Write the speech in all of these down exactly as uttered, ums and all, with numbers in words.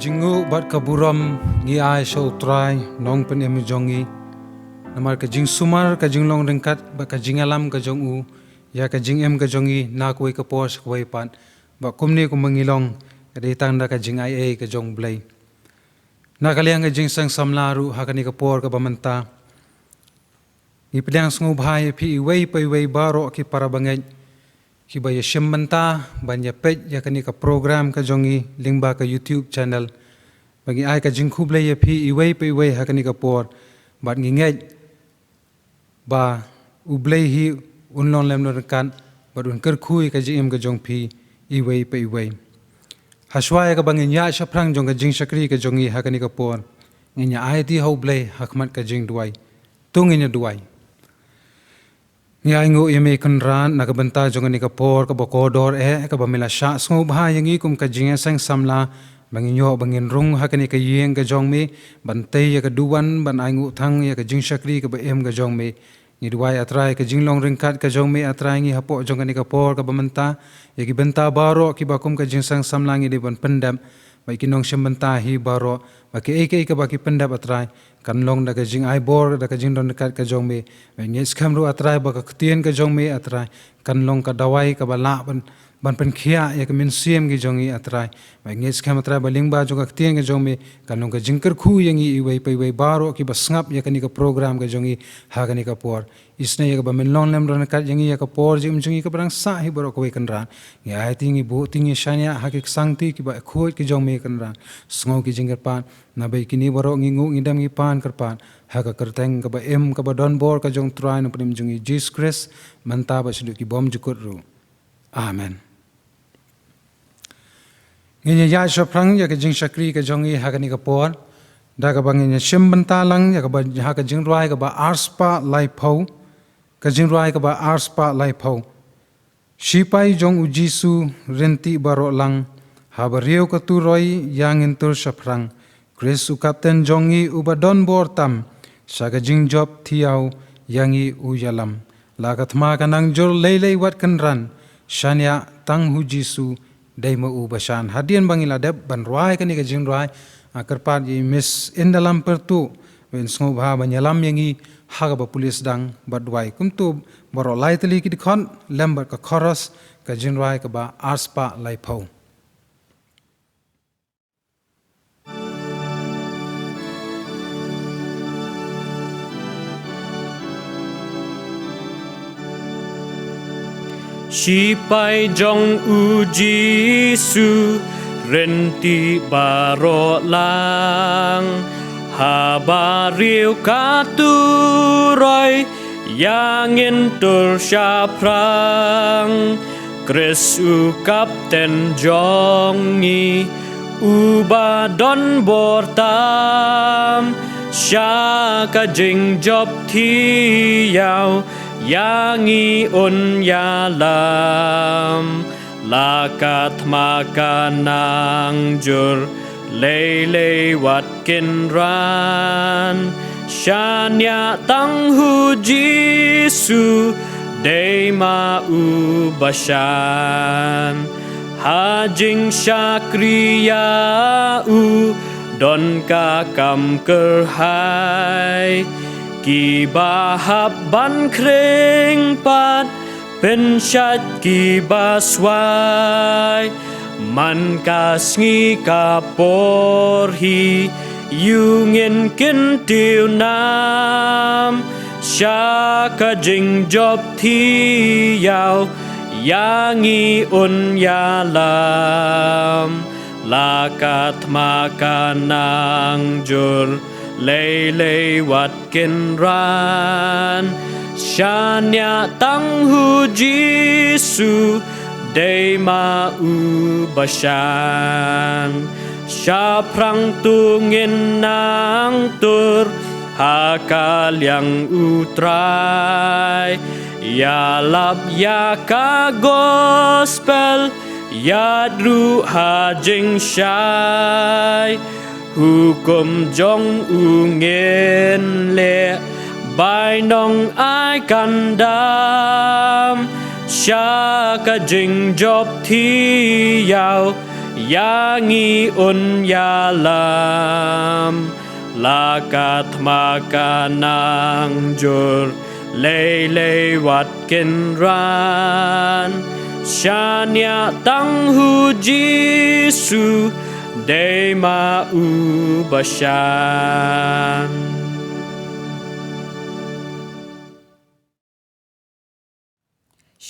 Jingnguh bad ka burom ngi ai sha U Trai, Nongpynim jong ngi. Namar ka jingsumar, ka jinglong ryngkat bad ka jingïalam ka jong u ïa ka jingim ka jong ngi na kawei ka por sha kawei pat. Bad kumne kumba ngi long, ka dei tang da ka jingaiei ka jong U Blei. Na ka liang ka jingseng samla ruh ha kane ka por kaba mynta, ngi pdiang sngewbha ïa phi iwei pa iwei baroh ki para bangeit kiba ïashim bynta ban ïapeit ïa kane ka program ka jong ngi lyngba ka YouTube channel. Ba ngi ai ka jingkhublei ïa phi iwei pa iwei ha kane ka por, bad ngi ngeit ba U Blei hi un long lem long ryngkat bad un kyrkhu ïa ka jingim ka jong phi iwei pa iwei. Hashwa ïa kaba ngin ïaid shaphrang jong ka jingshakri ka jong ngi ha kane ka por, ngin ïa aiti ha U Blei ha khmat ka jingduwai. To ngin ïa duwai. Ngi ainguh ïa me Kynrad na ka bynta jong kane ka por kaba kordor eh, kaba me la shah sngewbha ïa ngi kum ka jingïaseng samla, ba ngin ïoh ba ngin rung ha kane ka ïing ka jong me, ban tei ïa ka duwan, ban ainguh tang ïa ka jingshakri kaba im ka jong me. Ngi duwai, A Trai, ka jinglong ryngkat ka jong me, A Trai, ngi hapoh jong kane ka por kaba mynta, ïa ki bynta baroh kiba kum ka jingseng samla ngi dei ban pyndep, bad ki nongshim bynta hi baroh, ba kiei kiei kaba ki pyndep, A Trai, kan long da ka jingaibor, da ka jingdon ryngkat ka jong me. Bad ngi ngeit skhem ruh, A Trai, ba ka ktien ka jong me, A Trai, kan long ka dawai kaba lah ban, ban pynkhiah ïa ka mynsiem ka jong ngi, A Trai. Bad ngi ngeit skhem, A Trai, ba lyngba jong ka ktien ka jong me, kan long ka jingkyrkhu ïa ngi iwei pa iwei baroh kiba sngap ïa kane ka program ka jong ngi ha kane ka por. Isynei ïa kaba men long lem don ryngkat ïa ngi ïa ka por jingim jong ngi kaba dang sah hi baroh kawei Kynrad. Ngi aiti, ngi buh ti, ngi shaniah ha ki ksangti kiba khuid ki jong me Kynrad. Sngew ki jingkyrpad, naba ïa kine baroh ngi nguh ngi dem ngi pan kyrpad ha ka kyrteng kaba im kaba don bor ka jong U Trai Nongpynim jong ngi Jisu Khrist, mynta bad shaduh ki bymjukut ruh. Amen. Ngin ïa ïaid shaphrang ïa ka jingshakri ka jong ngi ha kane ka por, da kaba ngin ïa shim bynta lang ïa kaba, ha ka jingrwai kaba arspah laiphew, ka jingrwai kaba arspah laiphew. Shipai jong U Jisu, ryntih baroh lang, haba riew ka turoi ïa ngin tur shaphrang. Khrist u Kapten jong ngi uba don bor tam, sha ka jingjop thiaw ïa ngi u ïalam. La ka thma ka nang jur lei lei wat kynran, shaniah tang ha U Jisu, dei ma u ba shan. Hadien ba ngi la dep ban rwai kane ka jingrwai, nga kyrpad ïa i Miss Indalam Pyrtuh, ba in sngewbha ban ïalam ïa ngi ha kaba pule sdang bad duwai. Kumto baroh lai tylli ki dkhot lem bad ka chorus ka jingrwai kaba arspah laiphew. Shipai jong U Jisu, ryntih baroh lang, haba riew ka turoi ïa ngin tur shaphrang. Khrist u Kapten jong ngi uba don bor tam, sha ka jingjop thiaw ïa ngi un ïalam. La ka thma ka nang jur lei lei wat kynran, shaniah tang ha U Jisu, dei ma u ba shan. Ha jingshakri ïa u don ka kam kyrhai, kiba hap ban khring pat, pynshait kiba swai. Man ka sngi ka por hi, ïa u ngin kyntiew nam, sha ka jingjop thiaw ïa ngi un ïalam. La ka thma ka nang jur lei lei wat kynran, shaniah tang ha U Jisu, dei ma u ba shan. Shaphrang to ngin nang tur ha ka liang U Trai, ïalap ïa ka gospel, ïaid ruh ha jingshai. Hukum jong u ngin leh, bainong ai kan dam, sha ka jingjop thiaw Ïa ngi un ïalam la ka thma ka nang jur, lei lei wat kin ran. Shaniah tang ha u Jisu, dei ma u ba shan.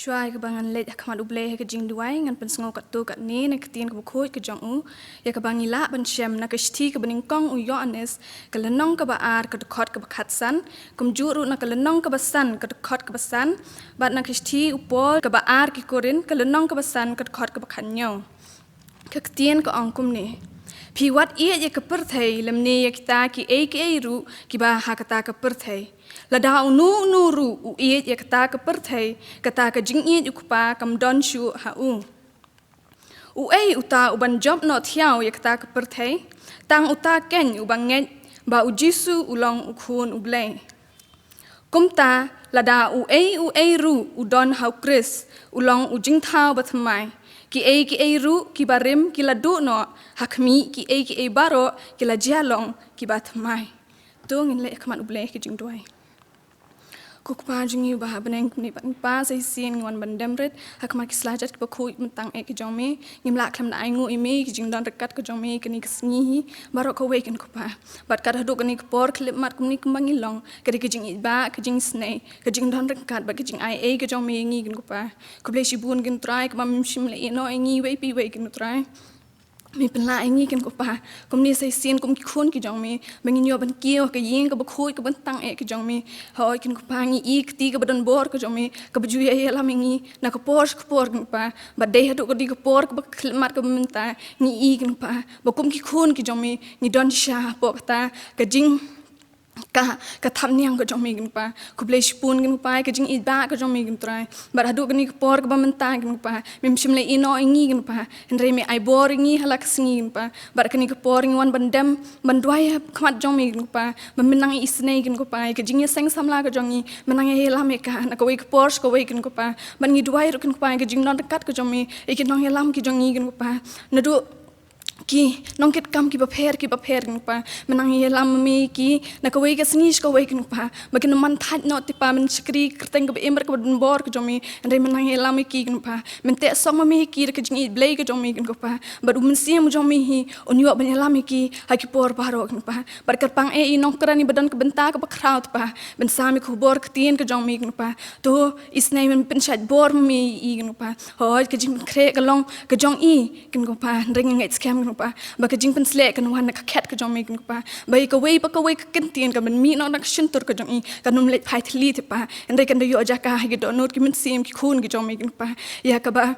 Shuwa ïa kaba ngan leit ha khmat U Blei ha ka jingduwai, ngan pynsngew katto katne na ka ktien kaba khuid ka jong u, ïa kaba ngi lah ban shem na ka shithi kaba nyngkong u Ïoannis, ka lynnong kaba ar, ka dkhot kaba khatsan, kumjuh ruh na ka lynnong kaba san, ka dkhot kaba san, bad na ka shithi u Paul kaba ar ki Korinth, ka lynnong kaba san, ka dkhot kaba khathynñiew. Ka ktien ka ong kumne: Phi wat ïeit ïa ka pyrthei, lymne ïa kita kiei kiei ruh kiba ha kata ka pyrthei. Lada uno uno ruh u ïeit ïa kata ka pyrthei, kata ka jingïeit u Kpa kam don shuh ha u. Uei uta uban jop noh thiaw ïa kata ka pyrthei? Tang uta keiñ uba ngeit ba u Jisu u long u Khun U Blei. Kumta, lada uei uei ruh u don ha u Khrist, u long u jingthaw bathymmai. Kiei kiei ruh kiba rim ki la duh noh, ha khmih kiei kiei baroh ki la jia long kiba thymmai. To ngin leit ha khmat U Blei ha ka jingduwai. Ko Kpa jong ngi uba ha bneng, kumne pat ngi, Kpa, sa shisien ngi wan ban dem rit ha khmat ki slajat kiba khuid, mynta eh ki jong me. Ngim lah khlem da ainguh ïa me ïa ka jingdon ryngkat ka jong me kane ka sngi hi baroh kawei, kynrad ko Kpa. Bad kat haduh kane ka por khyllipmat, kumne kumba ngi long, ka dei ka jingïeit ba, ka jingisynei, ka jingdon ryngkat bad ka jingaiei ka jong me ïa ngi, kynrad ko Kpa. Khublei shibun, kynrad Trai, kaba mem shym la ïehnoh ïa ngi iwei pa iwei, kynrad Trai. Me pynlah ïa ngi, kynrad ko Kpa, kumne sa shisien kum ki khun ki jong me, ba ngin ïoh ban kiew ha ka ïing kaba khuid, kaba kyntang eh ka jong me. Hooid, kynrad ko Kpa, ngi i kti kaba don bor ka jong me, kaba ju ïalam ïa ngi na ka por sha ka por, kynrad ko Kpa. Bad dei haduh ka dei ka por kaba khyllipmat kaba mynta, ngi i, kynrad ko Kpa, ba kum ki khun ki jong me, ngi don shisha hapoh kata ka jing, ka, ka thapniang ka jong me, kynrad ko Kpa. Khublei shibun, kynrad ko Kpa, ïa ka jingïeit ba ka jong me, kynrad Trai. Bad haduh kane ka por kaba mynta, kynrad ko Kpa, mem shym la ïehnoh ïa ngi, kynrad ko Kpa, hynrei me ai bor ïa ngi ha la ka sngi, kynrad ko Kpa. Bad kane ka por ngi wan ban dem ban duwai ha khmat jong me, kynrad ko Kpa, ba men nang isynei, kynrad ko Kpa, ïa ka jingïaseng samla ka jong ngi, men nang ïalam ïa ka na kawei ka por sha kawei, kynrad ko Kpa. Bad ngi duwai ruh, kynrad ko Kpa, ïa ka jingdon ryngkat ka jong me, ïa ki nongïalam ki jong ngi, kynrad ko Kpa. Naduh ki nongkitkam kiba pher kiba pher, kynrad ko Kpa, men nang ïalam ma me ïa ki na kawei ka sngi sha kawei, kynrad ko Kpa, ba kin ym man thait noh, te Pa, men shakri kyrteng kaba im bad kaba don bor ka jong me, hynrei men nang ïalam ïa ki, kynrad ko Kpa, men teh song ma me ïa ki da ka jingïeit Blei ka jong me, kynrad ko Kpa. Bad U Mynsiem jong me hi un ïoh ban ïalam ïa ki ha ki por baroh, kynrad ko Kpa. Bad kyrpang eh ïa i nongkren iba don ka bynta kaba khraw, te Pa, ban sam ïa ka khubor ktien ka jong me, kynrad ko Kpa. To isynei men pynshait bor ma me ïa i, kynrad ko Kpa. Hooid, ka jingpynkhreh ka long ka jong i, kynrad ko Kpa, hynrei nga ngeit skhem, kynrad ko Kpa, ba ka jingpynsleh kan wan na ka khet ka jong me, kynrad ko Kpa, ba ïa kawei pa kawei ka ktien kaban mih noh na ka shyntur ka jong i kan ym leit phai thylli, te Pa, hynrei kan da ïoh jaka ha ki dohnud ki mynsiem ki khun ki jong me, kynrad ko Kpa, ïa kaba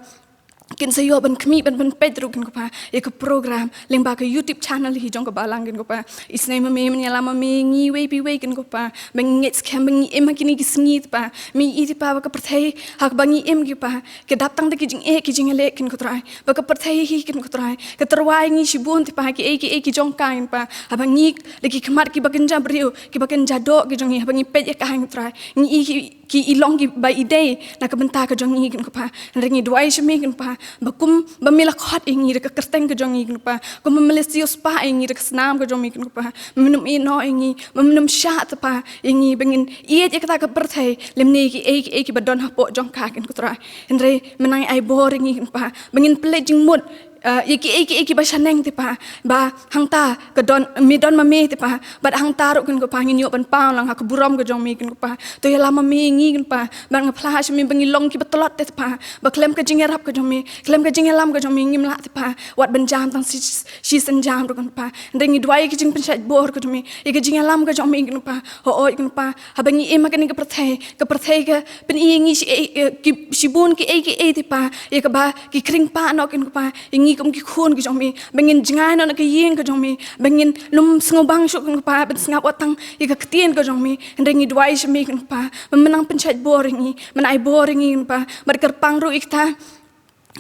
kin sa ïoh ban khmih ban, ban peit ruh, kynrad ko Kpa, ïa ka program lyngba ka YouTube channel hi jong ka balang, kynrad ko Kpa. Isynei ma me, men ïalam ma me ïa ngi iwei pa iwei, kynrad ko Kpa, ba ngi ngeit skhem ba ngi im ha kine ki sngi, te Pa, me i, te Pa, ba ka pyrthei ha kaba ngi im, kynrad ko Kpa, ka dap tang da ki jingeh ki jingïaleh, kynrad ko Trai. Ba ka pyrthei hi, kynrad ko Trai, ka tyrwa ïa ngi shibun, te Pa, kiei kiei ki jong ka, kynrad ko Kpa. Haba ngi da ki khmat kiba kynja briew, kiba kynja doh ki jong ngi, haba ngi peit ïa ka, kynrad ko Trai, ngi i ki, ki i long kiba i dei na ka bynta ka jong ngi, kynrad ko Kpa. Hynrei ngi duwai sha me, kynrad ko Kpa, ba kum ba me la khot ïa ngi da ka kyrteng ka jong ngi, kynrad ko Kpa, kum ba me la siewspah ïa ngi da ka snam ka jong me, kynrad ko Kpa, men ym ïehnoh ïa ngi, men ym shah, te Pa, ïa ngi ba ngin ïeit ïa kata ka pyrthei, lymne kiei kiei kiba don hapoh jong ka, kynrad ko Trai. Hynrei men nang ai bor ïa ngi, kynrad ko Kpa, ba ngin pynleit jingmut, eh, ïa kiei kiei kiba shaneng, te Pa, ba hangta ka don, me don ma me, te Pa, bad hangta ruh, kynrad ko Kpa, ngin ïoh ban paw lang ha ka burom ka jong me, kynrad ko Kpa. To ïalam ma me ïa ngi, kynrad ko Kpa, bad nga phla sha me ba ngin long kiba tlot, te Pa, ba khlem ka jingïarap ka jong me, khlem ka jingïalam ka jong me ngim lah, te Pa, wat ban jam tang shi, shisien jam ruh, kynrad ko Kpa. Hynrei ngi duwai ïa ka jingpynshait bor ka jong me, ïa ka jingïalam ka jong me, kynrad ko Kpa. Hooid, kynrad ko Kpa, haba ngi im ha kane ka pyrthei, ka pyrthei ka pyni ïa ngi shi, eh, eh, ki, shibun kiei kiei, te Pa, ïa kaba ki khring pah noh, kynrad ko Kpa, ïa ngi kum ki khun ki jong me, ba ngin jngai noh na ka ïing ka jong me, ba ngin ym sngewbang shuh, kynrad ko Kpa, ban sngap wat tang ïa ka ktien ka jong me. Hynrei ngi duwai sha me, kynrad ko Kpa, ba men nang pynshait bor ïa ngi, men ai bor ïa ngi, kynrad ko Kpa, bad kyrpang ruh ïa kata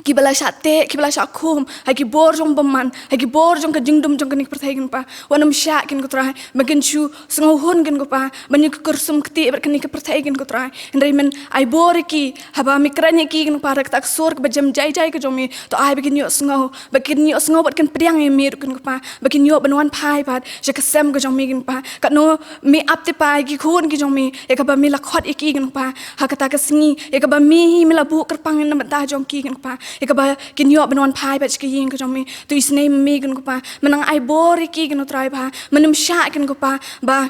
kiba la shah teh, kiba la shah khum ha ki bor jong bymman, ha ki bor jong ka jingdum jong kane ka pyrthei, kynpa. Wat nym shah, kynpa, ko Trai, ba kin shu sngewhun, kynpa, ban ïa kyrsum ktieh bad kane ka pyrthei, kynpa, ko Trai. Hynrei men ai bor ïa ki, haba me kren ïa ki, kynpa, da kata ka sur kaba jem jai jai ka jong me, to ai ba kin ïohsngew, ba kin ïohsngew bad kin pdiang ïa me ruh, kynpa, ba kin ïoh ban wan phai pat sha ka sem ka jong me, kynpa. Katno me ap te pa ïa ki khun ki jong me, ïa kaba me la khot ïa ki, kynpa, ha kata ka sngi, ïa kaba me hi me la buh kyrpang na bynta jong ki, kynpa, ïa kaba kin ïoh ban wan phai pat sha ka ïing ka jong me. To isynei ma me, kynpa, men nang ai bor ïa ki, kynpa, ko Trai, ba men nym shah, kynpa, ba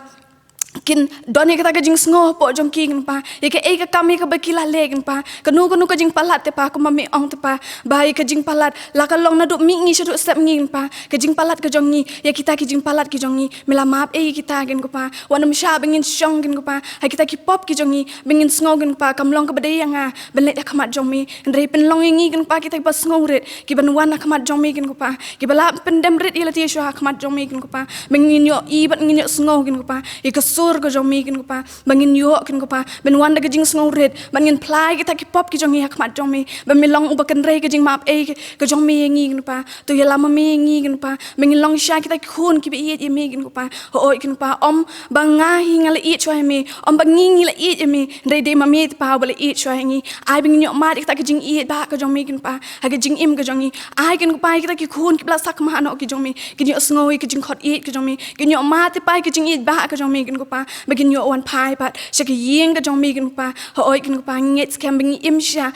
kin don ïa kata ka jingsngew hapoh jong ki, kynpa, ïa kaei ka kam ïa kaba ki la leh, kynpa. Kano kano ka jingpalat te pa, kumba me ong te pa, ba ïa ka jingpalat la ka long naduh mihngi shaduh sepngi, kynpa. Ka jingpalat ka jong ngi ïa kita ki jingpalat ki jong ngi, me la map ei ïa kita, kynpa. Wat nym shah ba ngin shong, kynpa, ha kita ki pop ki jong ngi, ba ngin sngew, kynpa, kam long kaba dei ïa nga ban leit ha khmat jong me. Hynrei pynlong ïa ngi, kynpa, kita kiba sngewrit, kiban wan ha khmat jong me, kynpa, kiba lah pyndem rit ïa lade shuwa ha khmat jong me, kynpa, ba ngin ïohi bad ngin ïohsngew, kynpa, ïa ka sur ka jong me, kynpa, ba ngin ïoh, kynpa, ban wan da ka jingsngewrit, ba ngin phla ïa kita ki pop ki jong ngi ha khmat jong me, ba me long uba kynrei ka jingmap ei ka jong me ïa ngi, kynpa. To ïalam ma me ïa ngi, kynpa, ba ngin long shisha kita ki khun kiba ïeit ïa me, kynpa. Hooid, kynpa, ym ba nga hi nga la ïeit shuwa ïa me, ym ba ngi ngi la ïeit ïa me, hynrei dei ma me te pa uba la ïeit shuwa ïa ngi. Ai ba ngin ïoh mad ïa kata ka jingïeit ba ka jong me, kynpa, ha ka jingim ka jong ngi. Ai, kynpa, ïa kita ki khun kiba la sakma noh ki jong me, kin ïohsngew ïa ka jingkhot ïeit ka jong me, kin ïoh mad te pa ïa ka jingïeit ba ka jong me, kynpa, ba kin ïoh wan phai pat sha ka ïing ka jong me, kynpa. Hooid, kynpa, ngi ngeit skhem ba ngi im shisha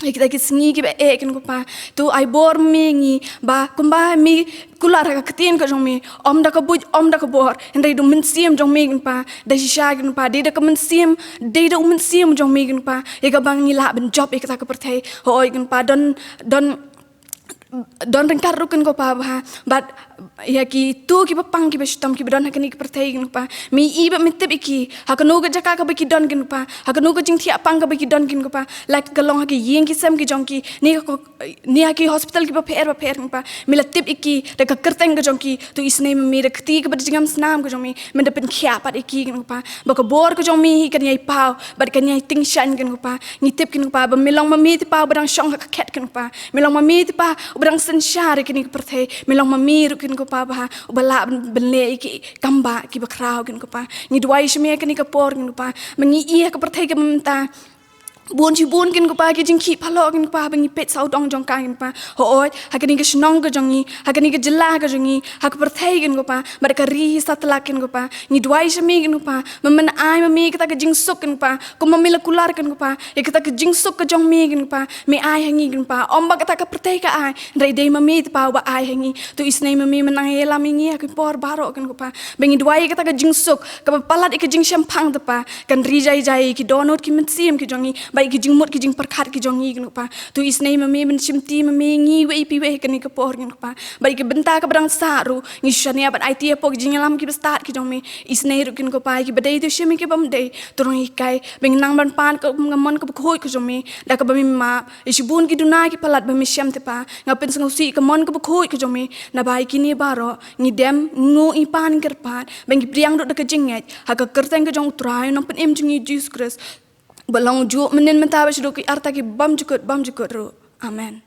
ïa kita ki sngi kiba eh, kynpa. To ai bor ma me ïa ngi, ba kumba me kular ha ka ktien ka jong me, ym da ka buit, ym da ka bor, hynrei da u Mynsiem jong me, kynpa. Da shisha, kynpa, dei da ka Mynsiem, dei da u Mynsiem jong me, kynpa, ïa kaba ngi lah ban jop ïa kata ka pyrthei. Hooid, kynpa, don, don don ryngkat ruh, kynpa, ba ha, bad ïa kito kiba pang, kiba shitom, kiba don ha kane ka pyrthei, kynpa. Me i bad me tip ïa ki ha kano ka jaka kaba ki don, kynpa, ha kano ka jingthiah pang kaba ki don, kynpa. La ka long ha ki ïing ki sem ki jong ki, ne ha ko-, ne ha ki hospital kiba pher ba pher, kynpa, me la tip ïa ki da ka kyrteng ka jong ki. To isynei ma me da ka kti kaba da jingam snam ka jong me, men da pynkhiah pat ïa ki, kynpa, ba ka bor ka jong me hi kan ïai paw bad kan ïai tyngshaiñ, kynpa. Ngi tip, kynpa, ba me long ma me te pa uba dang shong ha ka khet, kynpa. Me long ma me te pa uba dang synshar ïa kane ka pyrthei. Me long ma me ruh, kynpa, ba ha, uba lah ban, ban leh ïa ki kam ba kiba khraw, kynpa. Ngi duwai sha me ha kane ka por, kynpa, ba ngi ïa ka pyrthei kaba mynta bun shibun, kynpa, ki jingkhih phalok, kynpa, ba ngi peit sawdong jong ka, kynpa. Hooid, ha kane ka shnong ka jong ngi, ha kane ka jylla ka jong ngi, ha ka pyrthei, kynpa, bad ka ri hi satlak, kynpa. Ngi duwai sha me, kynpa, ba men ai ma me kata ka jingsuk, kynpa, kumba me la kular, kynpa, ïa kata ka jingsuk ka jong me, kynpa, me ai ha ngi, kynpa. Ym ba kata ka pyrthei ka ai, hynrei dei ma me te pa uba ai ha ngi. To isynei ma me men nang ïalam ïa ngi ha ki por baroh, kynpa, ba ngi duwai ïa kata ka jingsuk kaba palat ïa ka jingshemphang te pa, kan ri jai jai ïa ki dohnud ki mynsiem ki jong ngi, bad ïa ki jingmut ki jingpyrkhat ki jong ngi, kynpa. To isynei ma me men shimti ma me ïa ngi iwei pa iwei ha kane ka por, kynpa, bad ïa ka bynta kaba dang sah ruh. Ngi shaniah ban aiti hapoh ki jingïalam kiba stad ki jong me. Isynei ruh, kynpa, ïa kiba dei, to shim ïa kiba ym dei. To nang hikai ba ngin nang ban pan ka mon kaba khuid ka jong me, da kaba me map ïa shibun ki duna ki palat ba me shem te pa. Nga pynsngewsih ka mon kaba khuid ka jong me, naba ïa kine baroh ngi dem, nguh, ngi pan, ngi kyrpad, ba ngi pdiang ruh da ka jingngeit ha ka kyrteng ka jong U Trai, U Nongpynim jong ngi Jisu Khrist, ba long juh mynnin mynta bad shaduh ki arta ki bymjukut bymjukut ruh. Amen.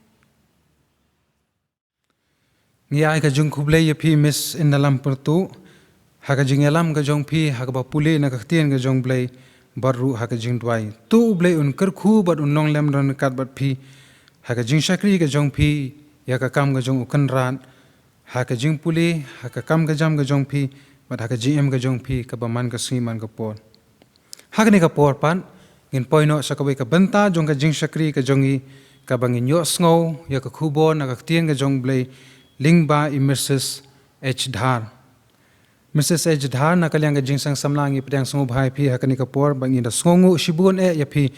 Ngi ai ka jingkhublei ïa phi, Miss Indalam Pyrtuh, ha ka jingïalam ka jong phi ha kaba pule na ka ktien ka jong U Blei, bad ruh ha ka jingduwai. To U Blei un kyrkhu bad un long lem don ryngkat bad phi ha ka jingshakri ka jong phi ïa ka kam ka jong U Kynrad, ha ka jingpule, ha ka kam ka jam ka jong phi, bad ha ka jingim ka jong phi kaba man ka sngi man ka por. Ha kane ka por pat ngin poi noh sha kawei ka bynta jong ka jingshakri ka jong ngi, kaba ngin ïohsngew ïa ka khubor na ka ktien ka jong U Blei lyngba i Mrs H Dhar. Mrs H Dhar, na ka liang ka Jingseng Samla ngi pdiang sngewbha ïa phi ha kane ka por, ba ngi da sngewnguh shibun eh ïa phi,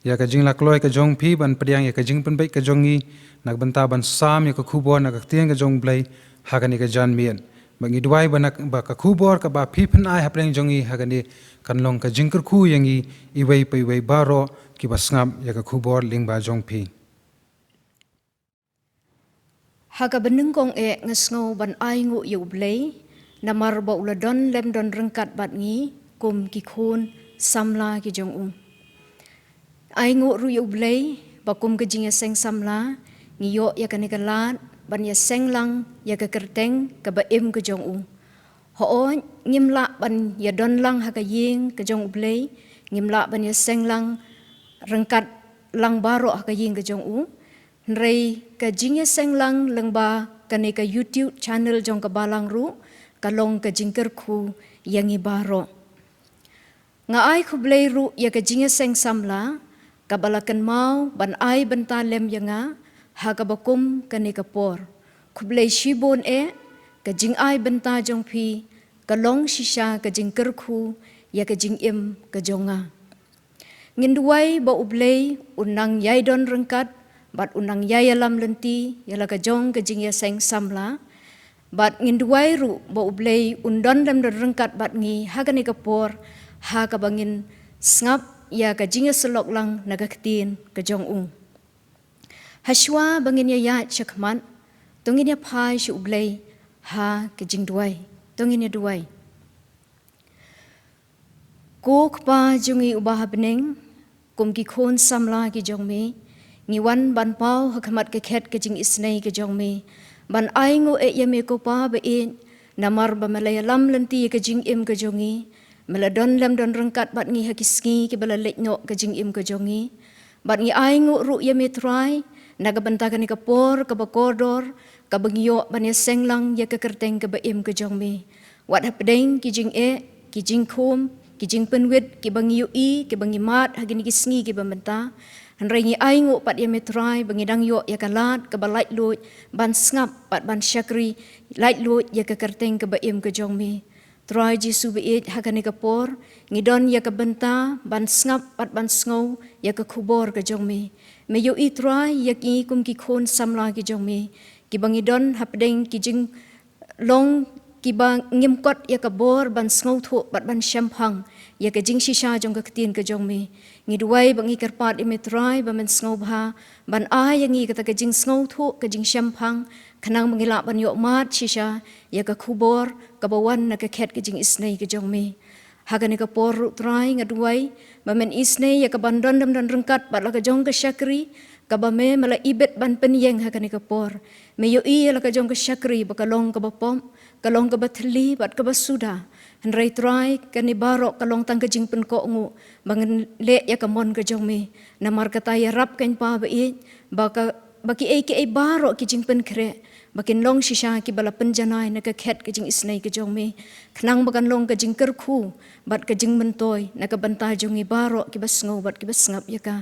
ïa ka jinglakloi ka jong phi ban pdiang ïa ka jingpynbeit ka jong ngi na ka bynta ban sam ïa ka khubor na ka ktien ka jong U Blei ha kane ka janmiet. Ba ngi duwai ba na, ba ka khubor kaba phi pyn-ai hapdeng jong ngi ha kane kan long ka jingkyrkhu ïa ngi iwei pa iwei baroh kiba sngap ïa ka khubor lyngba jong phi. Ha kaba nyngkong eh nga sngew ban ainguh ïa U Blei, namar ba u la don lem don ryngkat bad ngi kum ki khun samla ki jong u. Ainguh ruh ïa U Blei ba kum ka Jingïaseng Samla Ngi ïoh ïa kane ka lad ban ïaseng lang ïa ka kyrteng kaba im ka jong u. Hooid, ngim lah ban ïadon lang ha ka ïing ka jong U Blei, ngim lah ban ïaseng lang ryngkat lang baroh ha ka ïing ka jong u. Hynrei ka jingïaseng lang lyngba kane ka YouTube channel jong ka balang ruh ka long ka jingkyrkhu ïa ngi baroh. Nga ai khublei ruh ïa ka jingïaseng samla kaba la kynmaw ban ai bynta lem ïa nga ha kaba kum kane ka por. Khublei shibun eh, ka jingai bynta jong phi ka long shisha ka jingkyrkhu ïa ka jingim ka jong nga. Ngin duwai ba U Blei un nang ïai don ryngkat bad un nang ïai ïalam lynti ïa la ka jong ka jingïaseng samla. Bad ngin duwai ruh ba U Blei un don lem don ryngkat bad ngi ha kane ka por, ha kaba ngin sngap ïa ka jingïasyllok lang na ka ktien ka jong u. Hashwa ba ngin ïaid shakhmat, to ngin ïaphai sha U Blei ha ka jingduwai. To ngin ïaduwai. Ko Kpa jong ngi uba ha bneng, kum ki khun samla ki jong me, ngi wan ban paw ha khmat ka khet ka jingisynei ka jong me, ban ainguh eh ïa me ko Pa ba ïeit, namar ba me la ïalam lynti ïa ka jingim ka jong ngi, me la don lem don ryngkat bad ngi ha ki sngi kiba la leit noh ka jingim ka jong ngi. Bad ngi ainguh ruh ïa me Trai na ka bynta kane ka por kaba kordor, kaba ngi ïoh ban ïaseng lang ïa ka kyrteng kaba im ka jong me. Wat hapdeng ki jingeh, ki jingkhum, ki jingpynwit kiba ngi ïohi, kiba ngi mad ha kine ki sngi kiba mynta, hynrei ngi ainguh pat ïa me Trai ba ngi dang ïoh ïa ka lad kaba laitluid ban sngap bad ban shakri laitluid ïa ka kyrteng kaba im ka jong me. Trai Jisu ba ïeit, ha kane ka por ngi don ïa ka bynta ban sngap bad ban sngew ïa ka khubor ka jong me. Me ïohi Trai ïa ngi kum ki khun samla ki jong me, kiba ngi don hapdeng ki jinglong kiba ngim kot ïa ka bor ban sngewthuh bad ban shemphang ïa ka jingshisha jong ka ktien ka jong me. Ngi duwai ba ngi kyrpad ïa me Trai ba men sngewbha ban ai ïa ngi kata ka jingsngewthuh, ka jingshemphang, khnang ba ngi lah ban ïoh mad shisha ïa ka khubor kaba wan na ka khet ka jingisynei ka jong me. Ha kane ka por ruh Trai nga duwai ba men isynei ïa kaban don dam don ryngkat bad la ka jong ka shakri kaba me me la ibit ban pynïeng ha kane ka por. Me ïohi ïa la ka jong ka shakri ba ka long kaba pop, ka long kaba thylli bad kaba suda. Hynrei Trai, kane baroh ka long tang ka jingpynkohnguh ba ngin leh ïa ka mon ka jong me. Namar kata ïarap kein Pa ba ïeit, ba ka, ba kiei kiei baroh ki jingpynkhreh ba kin long shisha kiba la pynjanai na ka khet ka jingisynei ka jong me, khnang ba kan long ka jingkyrkhu bad ka jingmyntoi na ka bynta jong ngi baroh kiba sngew bad kiba sngap ïa ka.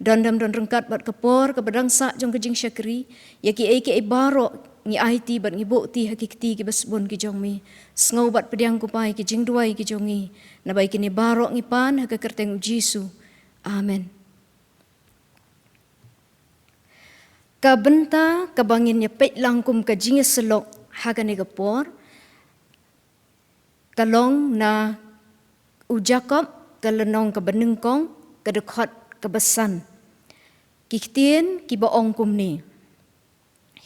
Don dam don ryngkat bad ka por kaba dang sah jong ka jingshakri, ïa kiei kiei baroh ngi aiti bad ngi buhti ha ki kti kiba sbun ki jong me. Sngew bad pdiang ko Pa ïa ki jingduwai ki jong ngi. Naba ïa kine baroh ngi pan ha ka kyrteng U Jisu. Amen. Ka bynta kaba ngin ïa peit lang kum ka jingïasyllok ha kane ka por ka long na u Jakob, ka lynnong kaba nyngkong, ka dkhot kaba san. Ki ktien kiba ong kumne.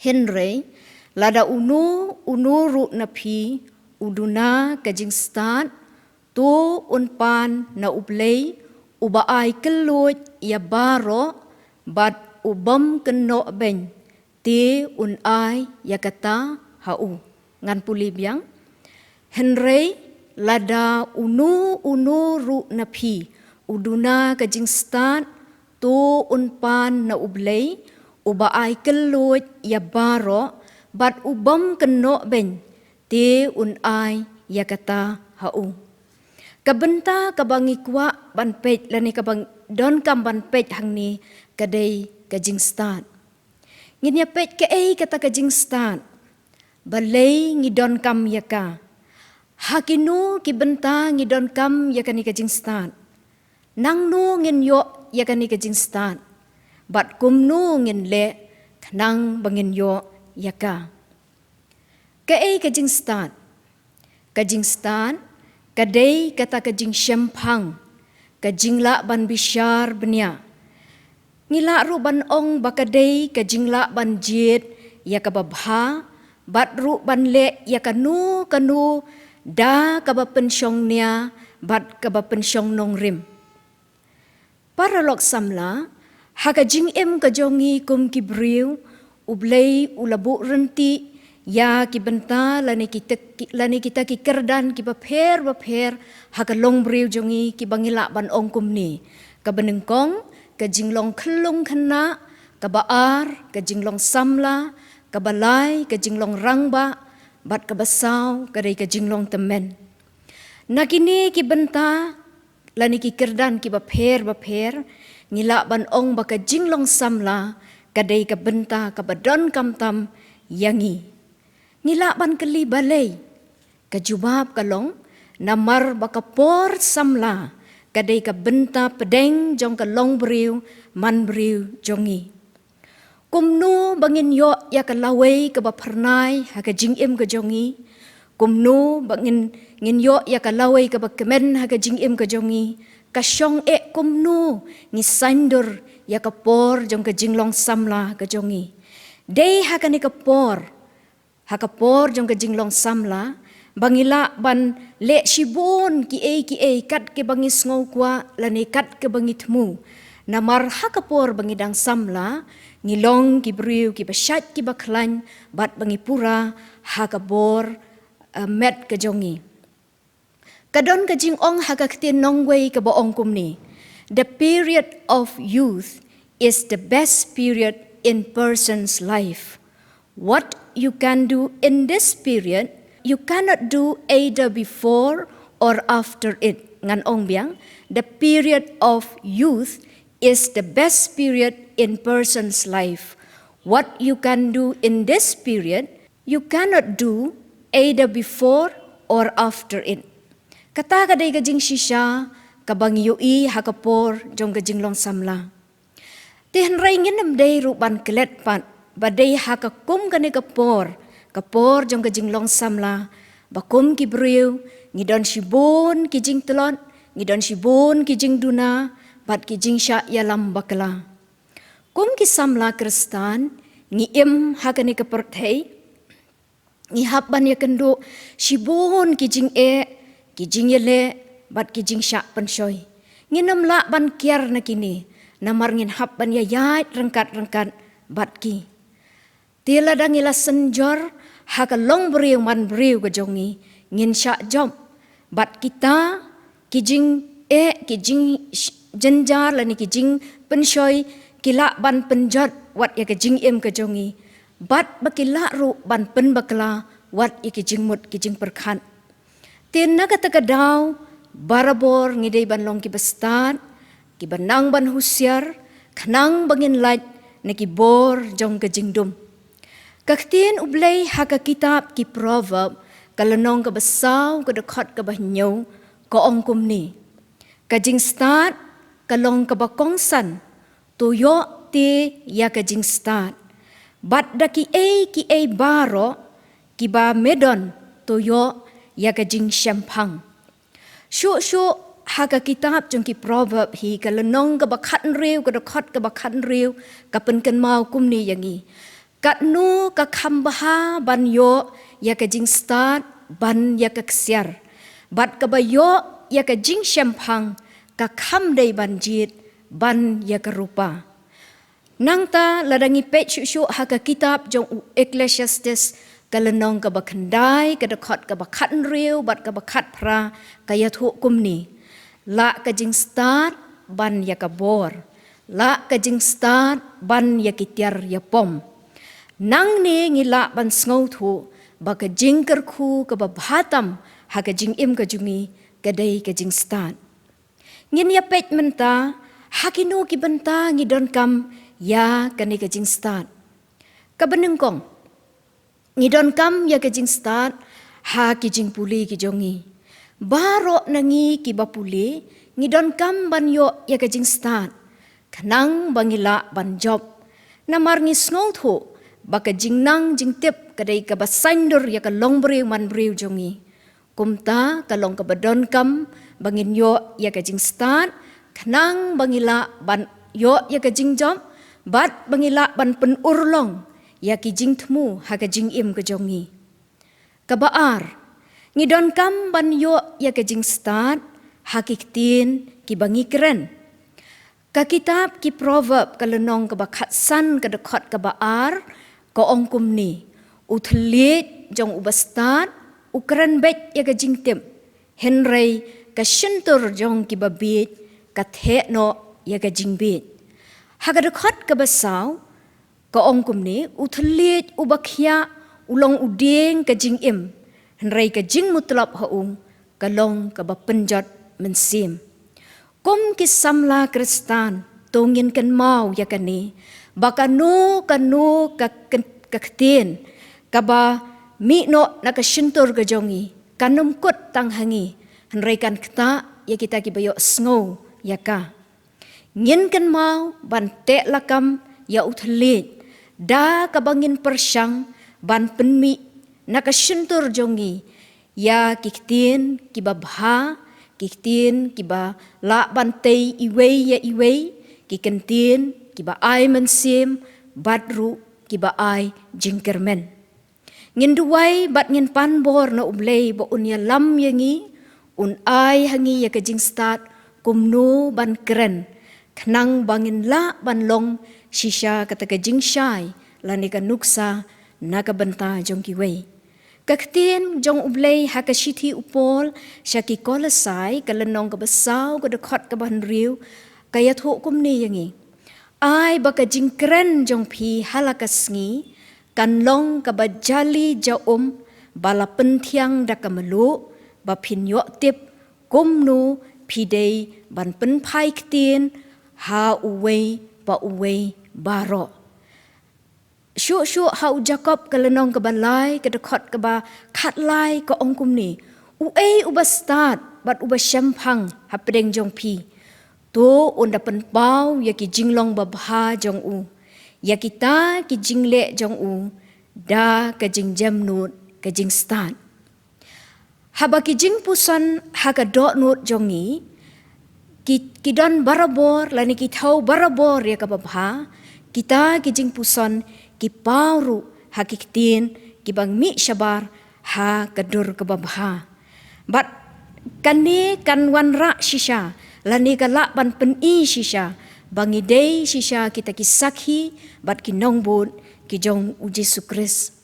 Hynrei lada uno uno ruh na phi u duna ka jingstad, to un pan na U Blei uba ai kylluid ïa baroh bad u bym kynnoh beiñ, te un ai ïa kata ha u. Ngan pule biang. Hynrei lada uno uno ruh na phi u duna ka jingstad, to un pan na U Blei uba ai kylluid ïa baroh bad u bym kynnoh beiñ, te un ai ïa kata ha u. Ka bynta kaba ngi kwah ban peit lane kaba donkam ban peit hangne ka dei ka jingstad. Ngin ïa peit kaei kata ka jingstad. Balei ngi donkam ïa ka? Ha kino ki bynta ngi donkam ïa kane ka jingstad? Nangno ngin ïoh ïa kane ka jingstad? Bad kumno ngin leh khnang ba ngin ïoh ïa ka? Kaei ka jingstad? Ka jingstad ka dei kata ka jingshemphang, ka jinglah ban bishar bniah. Ngi lah ruh ban ong ba ka dei ka jinglah ban jied ïa kaba bha, bad ruh ban leh ïa kano kano da kaba pynshong nia bad kaba pynshong nongrim. Paralok samla, ha ka jingim ka jong ngi kum ki briew, U Blei u la buh rynti ïa ki bynta lane kita ki, lane kita ki kyrdan kiba pher bapher ha ka longbriew jong ngi, kiba ngi lah ban ong kumne: kaba nyngkong, ka jinglong khyllung khynnah; kaba ar, ka jinglong samla; kaba lai, ka jinglong rangbah; bad kaba saw, ka dei ka jinglong tymmen. Na kine ki bynta lane ki kyrdan kiba pher bapher, ngi lah ban ong ba ka jinglong samla ka dei ka bynta kaba donkam tam ïa ngi. Ngi lah ban kylli balei. Ka jubab ka long, namar ba ka por samla ka dei ka bynta pdeng jong ka longbriew manbriew jong ngi. Kumno ba ngin ïoh ïa ka lawei kaba phyrnai ha ka jingim ka jong ngi? Kumno ba ngin, ngin ïoh ïa ka lawei kaba kmen ha ka jingim ka jong ngi? Ka shong eh kumno ngi saiñdur ïa ka por jong ka jinglong samla ka jong ngi? Dei ha kane ka por, ha ka por jong ka jinglong samla, ba ngi lah ban leh shibun kiei kiei kat kiba ngi sngew kwah lane kat kiba ngi thmu. Namar ha ka por ba ngi dang samla, ngi long ki briew kiba shait kiba khlaiñ, bad ba ngi pura ha ka bor, eh, met ka jong ngi. Ka don ka jingong ha ka ktien nongwei kaba ong kumne: "The period of youth is the best period in person's life. What you can do in this period, you cannot do either before or after it." Ngan ong biang: "The period of youth is the best period in person's life. What you can do in this period, you cannot do either before or after it." Kata ka dei ka jingshisha kaba ngi ïohi ha ka por jong ka jinglong samla. Te hynrei ngin ym dei ruh ban klet pat ba dei ha ka kum kane ka por, ka por jong ka jinglong samla, ba kum ki briew ngi don shibun ki jingtlot, ngi don shibun ki jingduna, bad ki jingshah ïalam bakla. Kum ki samla Khristan, ngi im ha kane ka pyrthei, ngi hap ban ïakynduh shibun ki jingeh, ki jingïaleh, bad ki jingshah pynshoi. Ngin ym lah ban kiar na kine, namar ngin hap ban ïaid ryngkat-ryngkat bad ki. Te lada ngi la synjor ha ka longbriew manbriew ka jong ngi, ngin shah jop. Bad kita ki jingeh, ki jing sh-, jynjar lane ki jingpynshoi, ki lah ban pynjot wat ïa ka jingim ka jong ngi. Bad ba ki lah ruh ban pynbakla wat ïa ki jingmut ki jingpyrkhat. Te na kata ka daw, barabor ngi dei ban long kiba stad, kiba nang ban husiar, khnang ba ngin lait na ki bor jong ka jingdum. Ka ktien U Blei ha ka kitab ki Proverb, ka lynnong kaba saw, ka dkhot kaba hynñiew, ka ong kumne: "Ka jingstad ka long kaba kongsan, to ïoh te ïa ka jingstad. Bad da kiei kiei baroh kiba me don, to ïoh ïa ka jingshemphang." Shuh shuh ha ka kitab jong ki Proverb hi, ka lynnong kaba khathynriew, ka dkhot kaba khathynriew, ka pynkynmaw kumne ïa ngi: "Katno ka kham bha ban ïoh ïa ka jingstad ban ïa ka ksiar, bad kaba ïoh ïa ka jingshemphang ka kham dei ban jied ban ïa ka rupa." Nangta lada ngi peit shuh shuh ha ka kitab jong u Ecclesiastes, ka lynnong kaba khyndai, ka dkhot kaba khathynriew bad kaba khatphra, ka ïathuh kumne: "Lah ka jingstad ban ïa ka bor, lah ka jingstad ban ïa ki tiar ïapom." Nangne ngi lah ban sngewthuh ba ka jingkyrkhu kaba bha tam ha ka jingim ka jong ngi ka dei ka jingstad. Ngin ïa peit mynta ha kino ki bynta ngi donkam ïa kane ka jingstad. Kaba nyngkong, ngi donkam ïa ka jingstad ha ki jingpule ki jong ngi. Baroh na ngi kiba pule, ngi donkam ban ïoh ïa ka jingstad, khnang ba ngi lah ban jop. Namar ngi sngewthuh ba ka jingnang jingtip ka dei kaba saiñdur ïa ka longbriew manbriew jong ngi. Kumta ka long kaba donkam ba ngin ïoh ïa ka jingstad, khnang ba ngi lah ban ïoh ïa ka jingjop, bad ba ngi lah ban pynurlong ïa ki jingthmu ha ka jingim ka jong ngi. Kaba ar, ngi donkam ban ïoh ïa ka jingstad ha ki ktien kiba ngi kren. Ka kitab ki Proverb, ka lynnong kaba khatsan, ka dkhot kaba ar, Ka ong kumne, u thylliej jong u bastad u kren beit ïa ka jingtip, hynrei ka shyntur jong ki babieit ka theh noh ïa ka jingbieit. Ha ka dkhot kaba saw, ka ong kumne, u thylliej u bakhiah u long u dieng ka jingim, hynrei ka jingmutlop ha u ka long kaba pynjot mynsiem. Kum ki samla Khristan, to ngin kynmaw ïa kane, ba kano kano ka ktien kaba mih noh na ka shyntur ka jong ngi, kan ym kut tang ha ngi, hynrei kan ktah ïa kita kiba ïohsngew ïa ka. Ngin kynmaw ban teh lakam ïa u thylliej da kaba ngin pyrshang ban pynmih na ka shyntur jong ngi ïa ki ktien kiba bha, ki ktien kiba lah ban tei iwei ïa iwei, ki ktien kiba ai mynsiem bad ruh kiba ai jingkyrmen. Ngin duwai bad ngin pan bor na U Blei ba un ïalam ïa ngi, un ai ha ngi ïa ka jingstad kumno ban kren, khnang ba ngin lah ban long shisha kata ka jingshai lane ka nuksa na ka bynta jong kiwei. Ka ktien jong U Blei ha ka shithi u Paul sha ki Kolosai, ka lynnong kaba saw, ka dkhot kaba hynriew, ka ïathuh kumne ïa ngi: Ai ba ka jingkren jong phi ha la ka sngi kan long kaba jali ja um, ba la pynthiang da ka mluh, ba phin ïoh tip kumno phi dei ban pynphai ktien ha uwei pa uwei baroh. Shuh shuh ha u Jakob, ka lynnong kaba lai, ka dkhot kaba khatlai, ka ong kumne: Uei uba stad bad uba shemphang hapdeng jong phi, to un da pynpaw ïa ki jinglong babha jong u ïa kita ki jingleh jong u da ka jingjemnud ka jingstad. Haba ki jingpuson ha ka dohnud jong ngi ki, ki don barabor lane ki thew barabor ïa kaba bha, kita ki jingpuson ki paw ruh ha ki ktien kiba mih shabar ha ka dur kaba bha. Bad kane kan wanrah shisha lane ka lah ban pyni shisha ba ngi dei shisha kita ki sakhi bad ki nongbud ki jong U Jisu Khrist.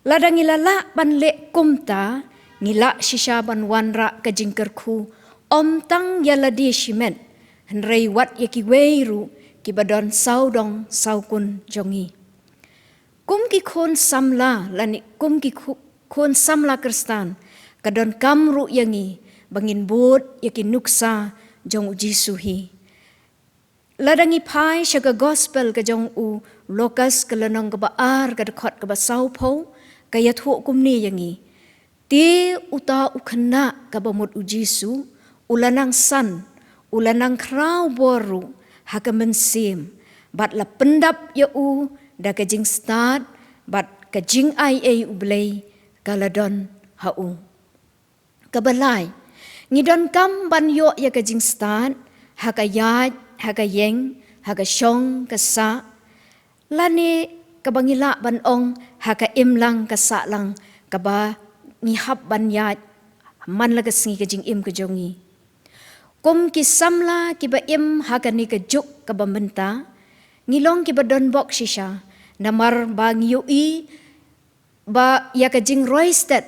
Lada ngi la lah ban leh kumta, ngi lah shisha ban wanrah ka jingkyrkhu ym tang ïa lade shimet, hynrei wat ïa kiwei ruh kiba don sawdong sawkun jong ngi. Kum ki khun samla lane kum ki khu-, khun samla Khristan, ka donkam ruh ïa ngi ba ngin bud ïa ki nuksa jong U Jisu hi. Lada ngi phai sha ka Gospel ka jong u Lukas, ka lynnong kaba ar, ka dkhot kaba sawphew, ka ïathuh kumne ïa ngi: Te uta u khynnah kaba mut U Jisu u la nang san, u la nang khraw bor ruh ha ka mynsiem, bad la pyndap ïa u da ka jingstad, bad ka jingaiei U Blei ka la don ha u. Kaba lai, ngi donkam ban ïoh ïa ka jingstad ha ka ïaid, ha ka ïeng, ha ka shong ka sah, lane kaba ngi lah ban ong ha ka imlang ka sahlang kaba ngi hap ban ïaid man la ka sngi ka jingim ka jong ngi. Kum ki samla kiba im ha kane ka juk kaba mynta, ngi long kiba donbok shisha, namar ba ngi ïohi ba ïa ka jingroi stet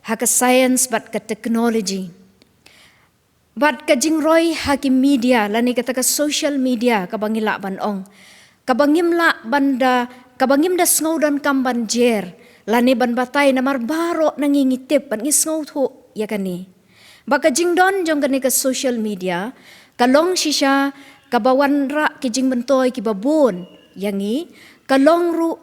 ha ka science bad ka technology, bad ka jingroi ha ki media lane kata ka social media kaba ngi lah ban ong, kaba ngim lah ban da, kaba ngim da sngew donkam ban jer lane ban batai, namar baroh na ngi ngi tip bad ngi sngewthuh ïa kane. Ba ka jingdon jong kane ka social media ka long shisha kaba wanrah ki jingmyntoi kiba bun ïa ngi, ka long ruh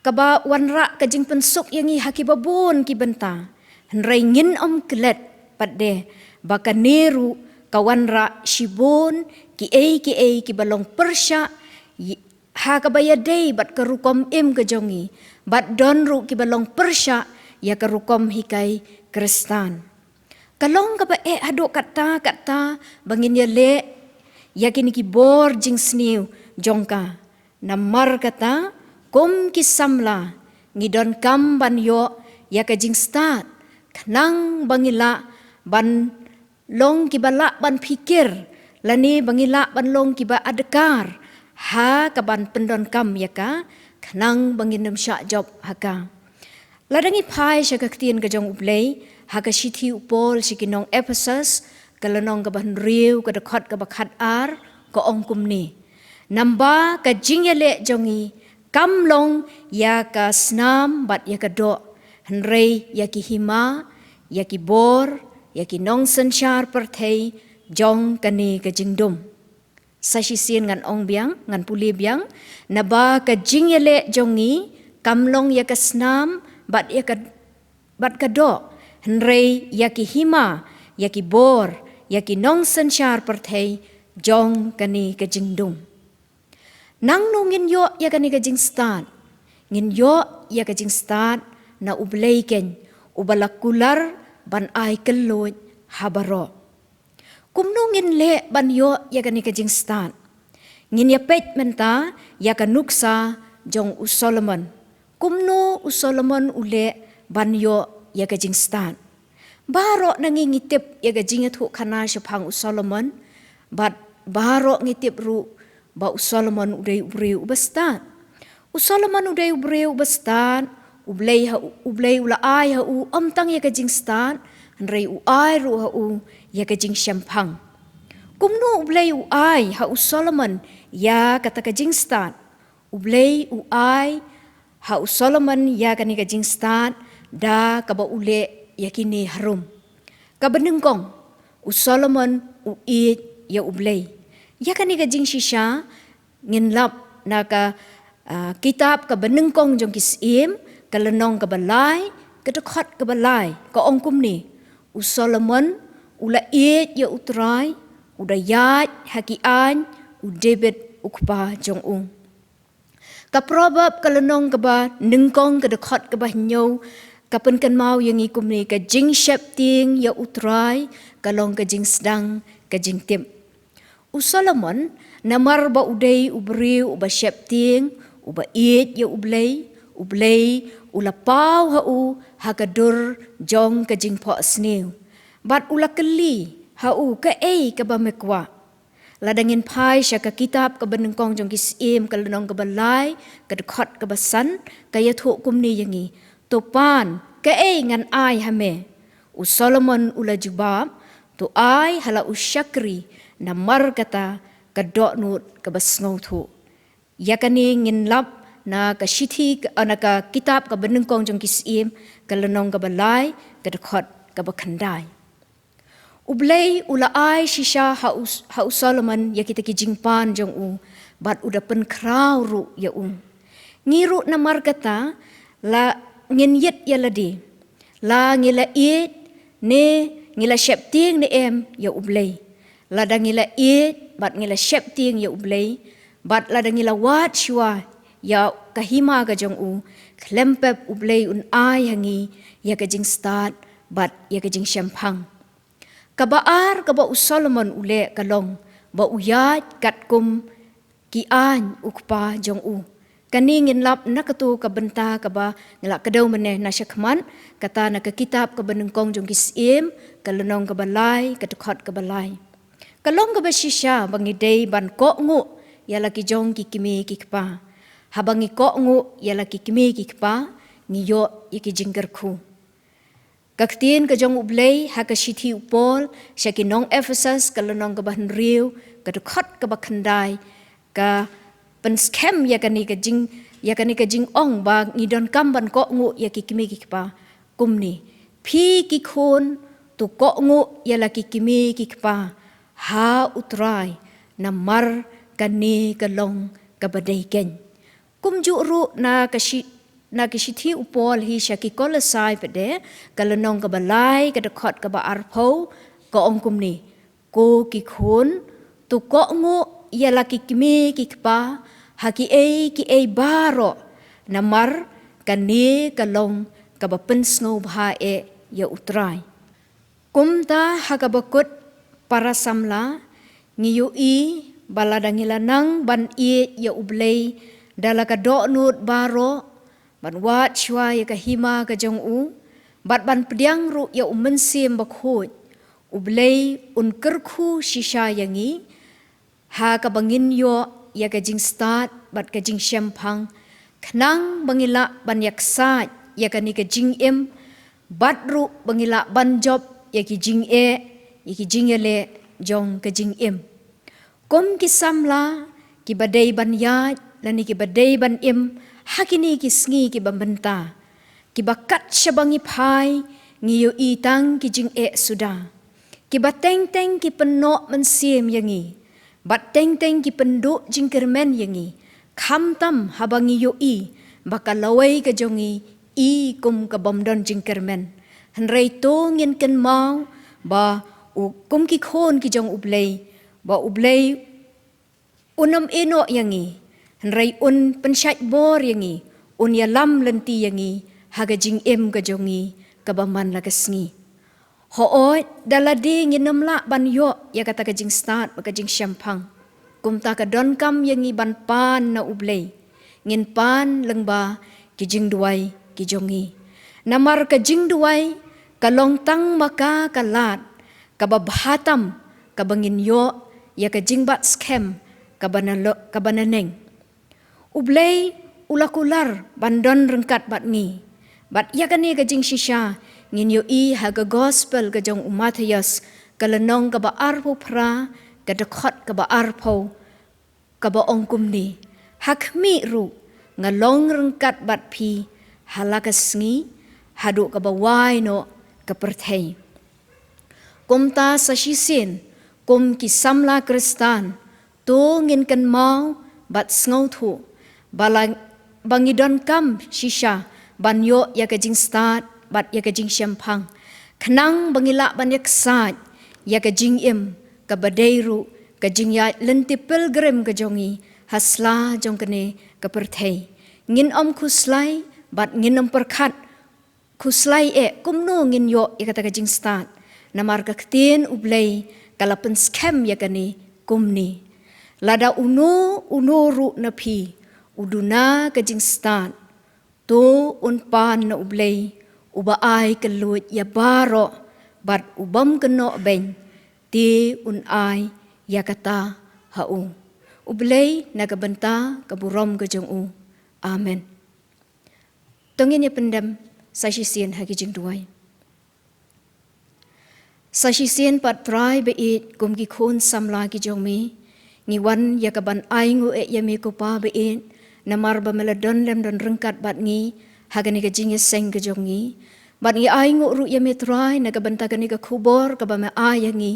kaba wanrah ka jingpynsuk ïa ngi ha kiba bun ki bynta. Hynrei ngin ym klet pat de ba kane ruh ka wanrah shibun kiei kiei kiba long pyrshah ï-, ha kaba ïadei bad ka rukom im ka jong ngi, bad don ruh kiba long pyrshah ïa ka rukom hikai Khristan. Ka long kaba eh haduh katta katta ba ngin ïaleh ïa kine ki bor jingsniew jong ka. Namar kata, kum ki samla, ngi donkam ban ïoh ïa ka jingstad, khnang ba ngi lah ban long kiba lah ban phikir, lane ba ngi lah ban long kiba adkar ha kaban pyndonkam ïa ka, khnang ba ngin ym shah jop ha ka. Lada ngi phai sha ka ktien ka jong U Blei ha ka shithi u Paul sha ki nong Ephesus, ka lynnong kaba hynriew, ka dkhot kaba khatar, ka ong kumne: Namba ka jingïaleh jong ngi kam long ïa ka snam bad ïa ka doh, hynrei ïa ki hima, ïa ki bor, ïa ki nongsynshar pyrthei jong kane ka jingdum. Sa shisien ngan ong biang, ngan pule biang: Naba ka jingïaleh jong ngi kam long ïa ka snam bad ïa ka, bad ka doh, hynrei ïa ki hima, ïa ki bor, ïa ki nongsynshar pyrthei jong kane ka jingdum. Nangno ngin ïoh ïa kane ka jingstad? Ngin ïoh ïa ka jingstad na U Blei keiñ, uba la kular ban ai kylluid ha baroh. Kumno ngin leh ban ïoh ïa kane ka jingstad? Ngin ïa peit mynta ïa ka nuksa jong u Solomon. Kumno u Solomon u leh ban ïoh ïa ka jingstad? Baroh na ngi ngi tip ïa ka jingïathuhkhana shaphang u Solomon, bad baroh ngi tip ruh ba u Solomon u dei u briew uba stad. U Solomon u dei u briew uba stad, U Blei ha u, U Blei u la ai ha u ym tang ïa ka jingstad, hynrei u ai ruh ha u ïa ka jingshemphang. Kumno U Blei u ai ha u Solomon ïa kata ka jingstad? U Blei u ai ha u Solomon ïa kane ka jingstad da kaba u leh ïa kine harum. Kaba nyngkong, u Solomon u ïeit ïa U Blei. Ïa kane ka jingshisha ngin lap na ka, ah, kitab kaba nyngkong jong ki Syiem, ka lynnong kaba lai, ka dkhot kaba lai, ka ong kumne: U Solomon u la ïeit ïa U Trai, u da ïaid ha ki aiñ u David u kpa jong u. Ka Proverb ka lynnong kaba nyngkong, ka dkhot kaba hynñiew, ka pynkynmaw ïa ngi kumne: Ka jingsheptieng ïa U Trai ka long ka jingsdang ka jingtip. U Solomon, namar ba u dei u briew uba sheptieng, uba ïeit ïa U Blei, U Blei u la paw ha u ha ka dur jong ka jingphohsniew. Bad u la kylli ha u: Kaei kaba me kwah? Lada ngin phai sha ka kitab kaba nyngkong jong ki Syiem, ka lynnong kaba lai, ka dkhot kaba san, ka ïathuh kumne ïa ngi: To pan, kaei ngan ai ha me? U Solomon u la jubab: To ai ha la u shakri, namar kata ka dohnud kaba sngewthuh. Ïa kane ngin lap na ka shithi ka, na ka kitab kaba nyngkong jong ki Syiem, ka lynnong kaba lai, ka dkhot kaba khyndai. U Blei u la ai shisha ha u, ha u Solomon ïa kita ki jingpan jong u, bad u da pynkhraw ruh ïa u. Ngi ruh namar kata la ngin ïit ïa lade, la ngi la ïeit ne ngi la sheptieng ne em ïa U Blei. Lada ngi la ïeit bad ngi la sheptieng ïa U Blei, bad lada ngi la wad shuwa ïa ka hima ka jong u, khlem pep U Blei un ai ha ngi ïa ka jingstad bad ïa ka jingshemphang. Kaba ar kaba u Solomon u leh ka long ba u ïaid katkum ki aiñ u kpa jong u. Kane ngin lap na kato ka bynta kaba ngi la kdew mynne na shakhmat, kata na ka kitab kaba nyngkong jong ki Syiem, ka lynnong kaba lai, ka dkhot kaba lai. Ka long kaba shisha ba ngi dei ban kohnguh ïa la ki jong ki kmie ki kpa. Haba ngi kohnguh ïa la ki kmie ki kpa, ngi ïoh ïa ki jingkyrkhu. Ka ktien ka jong U Blei ha ka shithi u Paul sha ki nong Ephesus, ka lynnong kaba hynriew, ka dkhot kaba khyndai, ka pynskhem ïa kane ka jing, ïa kane ka jingong ba ngi donkam ban kohnguh ïa ki kmie ki kpa kumne: Phi ki khun, to kohnguh ïa la ki kmie ki kpa ha U Trai, namar kane ka long kaba dei keiñ. Kumjuh ruh na ka shi-, na ka shithi u Paul hi sha ki Kolosai pat de, ka lynnong kaba lai, ka dkhot kaba arphew, ka ong kumne: Ko ki khun, to kohnguh ïa la ki kmie ki kpa ha kiei kiei baroh, namar kane ka long kaba pynsngewbha eh ïa U Trai. Kumta ha kaba kut, para samla, ngi ïohi ba lada ngi la nang ban ïeit ïa U Blei da la ka dohnud baroh, ban wad shuwa ïa ka hima ka jong u, bad ban pdiang ruh ïa U Mynsiem Bakhuid, U Blei un kyrkhu shisha ïa ngi, ha kaba ngin ïoh ïa ka jingstad bad ka jingshemphang, Khnang ba ngi lah ban ïaksaid ïa kane ka jingim, bad ruh ba ngi lah ban jop ïa ki jingeh, ïa ki jingïaleh jong ka jingim. Kum ki samla kiba dei ban ïaid lane kiba dei ban im ha kine ki sngi kiba mynta, kiba kat shaba ngi phai ngi ïohi tang ki jingeh suda, kiba teng teng ki pynnoh mynsiem ïa ngi, bad teng teng ki pynduh jingkyrmen ïa ngi, khamtam haba ngi ïohi ba ka lawei ka jong ngi i kum ka bym don jingkyrmen. Hynrei to ngin kynmaw ba u kum ki khun ki jong U Blei, ba U Blei un ym ïehnoh ïa ngi, hynrei un pynshait bor ïa ngi, un ïalam lynti ïa ngi ha ka jingim ka jong ngi kaba man la ka sngi. Hooid, da lade ngin ym lah ban ïoh ïa kata ka jingstad bad ka jingshemphang, kumta ka donkam ïa ngi ban pan na U Blei. Ngin pan lyngba ki jingduwai ki jong ngi. Namar ka jingduwai ka long tang ma ka ka lad kaba bha tam kaba ngin ïoh ïa ka jingbat skhem kaba na lo-, kaba na neng. U Blei u la kular ban don ryngkat bad ngi. Bad ïa kane ka jingshisha ngin ïohi ha ka gospel ka jong u Mathaios, ka lynnong kaba arphew phra, ka dkhot kaba arphew, kaba ong kumne: Ha khmih ruh nga long ryngkat bad phi ha la ka sngi, haduh kaba wai noh ka pyrthei. Kumta sa shisien, kum ki samla Khristan, to ngin kynmaw bad sngewthuh ba la, ba ngi donkam shisha ban ïoh ïa ka jingstad bad ïa ka jingshemphang, khnang ba ngi lah ban ïaksaid ïa ka jingim kaba dei ruh ka jingïaid lynti pilgrim ka jong ngi ha sla jong kane ka pyrthei. Ngin ym khuslai bad ngin ym pyrkhat khuslai eh kumno ngin ïoh ïa kata ka jingstad. Namar ka ktien U Blei ka la pynskhem ïa kane kumne: Lada uno uno ruh na phi u duna ka jingstad, to un pan na U Blei uba ai kylluid ïa baroh, bad u bym kynnoh beiñ, te un ai ïa kata ha u. U Blei na ka bynta ka burom ka jong u. Amen. To ngin ïa pyndem sa shisien ha ki jingduwai. Sa shisien pat Trai ba ïeit, kum ki khun samla ki jong me, ngi wan ïa ka ban ainguh eh ïa me ko Pa ba ïeit, namar ba me la don lem don ryngkat bad ngi ha kane ka jingïaseng ka jong ngi. Bad ngi ainguh ruh ïa me Trai na ka bynta kane ka khubor kaba me ai ïa ngi,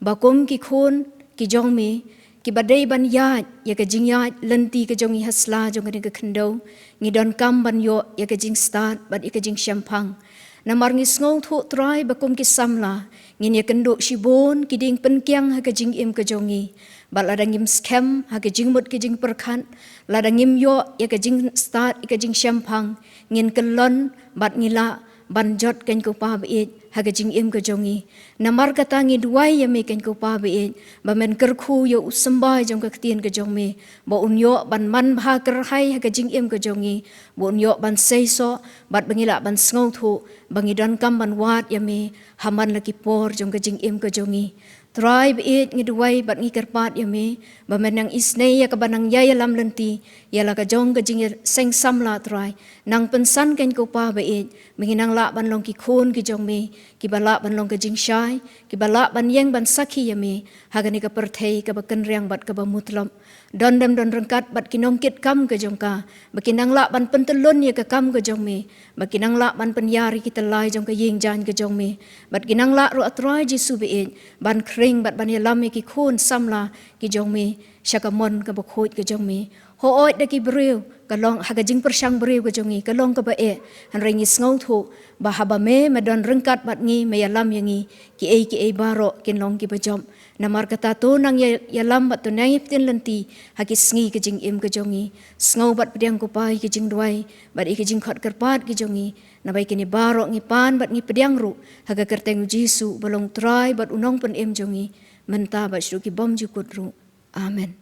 ba kum ki khun ki jong me, kiba dei ban ïaid ïa ka jingïaid lynti ka jong ngi ha sla jong kane ka khyndew, ngi donkam ban ïoh ïa ka jingstad bad ïa ka jingshemphang. Namar ngi sngewthuh Trai ba kum ki samla ngin ïakynduh shibun ki dieng pynkiang ha ka jingim ka jong ngi. Bad lada ngim skhem ha ka jingmut ka jingpyrkhat, lada ngim ïoh ïa ka jingstad ïa ka jingshemphang, ngin kyllon bad ngi lah ban jot, keiñ ko Pa ba ïeit, ha ka jingim ka jong ngi. Namar kata ngi duwai ïa me, keiñ ko Pa ba ïeit, ba men kyrkhu ïa u symbai jong ka ktien ka jong me, ba un ïoh ban manbha kyrhai ha ka jingim ka jong ngi, ba un ïoh ban seisoh, bad ba ngi lah ban sngewthuh ba ngi donkam ban wad ïa me ha man la ki por jong ka jingim ka jong ngi. Trai ba ïeit, ngi duwai bad ngi kyrpad ïa me ba men nang isynei ïa kaba nang ïalam lynti ïa la ka jong ka jingïaseng samla Trai. Nang pynsan, keiñ ko Pa ba ïeit, ba ngin nang lah ban long ki khun ki jong me kiba lah ban long ka jingshai, kiba lah ban ïeng ban sakhi ïa me ha kane ka pyrthei kaba kynriang bad kaba mutlop. Don dem don ryngkat bad ki nongkitkam ka jong ka, ba kin nang lah ban pyntyllun ïa ka kam ka jong me, ba kin nang lah ban pynïar ïa ki tyllai jong ka ïing jaiñ ka jong me, bad kin nang lah ruh, A Trai Jisu ba ïeit, ban khring bad ban ïalam ïa ki khun samla ki jong me sha ka mon kaba khuid ka jong me. Hooid, da ki briew ka long, ha ka jingpyrshang briew ka jong ngi ka long kaba eh, hynrei ngi sngewthuh ba haba me, me don ryngkat bad ngi, me ïalam ïa ngi, kiei kiei baroh kin long kiba jop. Namar kata to nang ïa, ïalam bad to nang ïa pyntin lynti ha ki sngi ka jingim ka jong ngi. Sngew bad pdiang ko Pa ïa ki jingduwai bad ïa ki jingkhot kyrpad ki jong ngi. Naba ïa kine baroh ngi pan bad ngi pdiang ruh ha ka kyrteng U Jisu ba long Trai bad U Nongpynim jong ngi, mynta bad shaduh ki bymjukut ruh. Amen.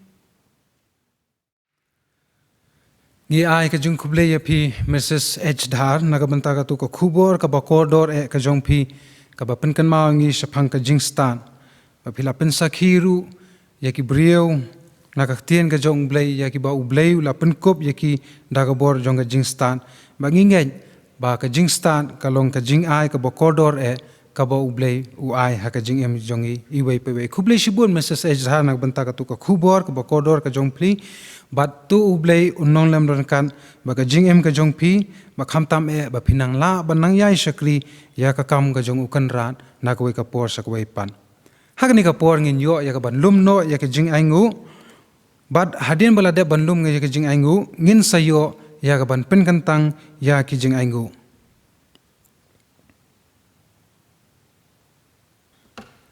Ngi ai ka jingkhublei ïa phi Mrs H Dhar na ka bynta katu ka khubor kaba kordor eh ka jong phi, kaba pynkynmaw ngi shaphang ka jingstad, ba phi la pynsakhi ruh ïa ki briew na ka ktien ka jong U Blei ïa kiba U Blei u la pynkup ïa ki da ka bor jong ka jingstad. Ba ngi ngeit ba ka jingstad ka long ka jingai kaba kordor eh, kaba U Blei u ai ha ka jingim jong ngi iwei pa iwei. Khublei shibun Mrs H Dhar na ka bynta katu ka khubor kaba kordor ka jong phi. Bad to U Blei un nonglem ryngkat bad ka jingim ka jong phi, ba khamtam eh ba phin nang lah ban nang ïai shakri ïa ka kam ka jong U Kynrad na kawei ka por sha kawei pat. Ha kane ka por ngin ïoh ïa ka ban lum noh ïa ka jingainguh. Bad hadien ba la dep ban lum ïa ka jingainguh, ngin sa ïoh ïa ka ban pynkyntang ïa ki jingainguh.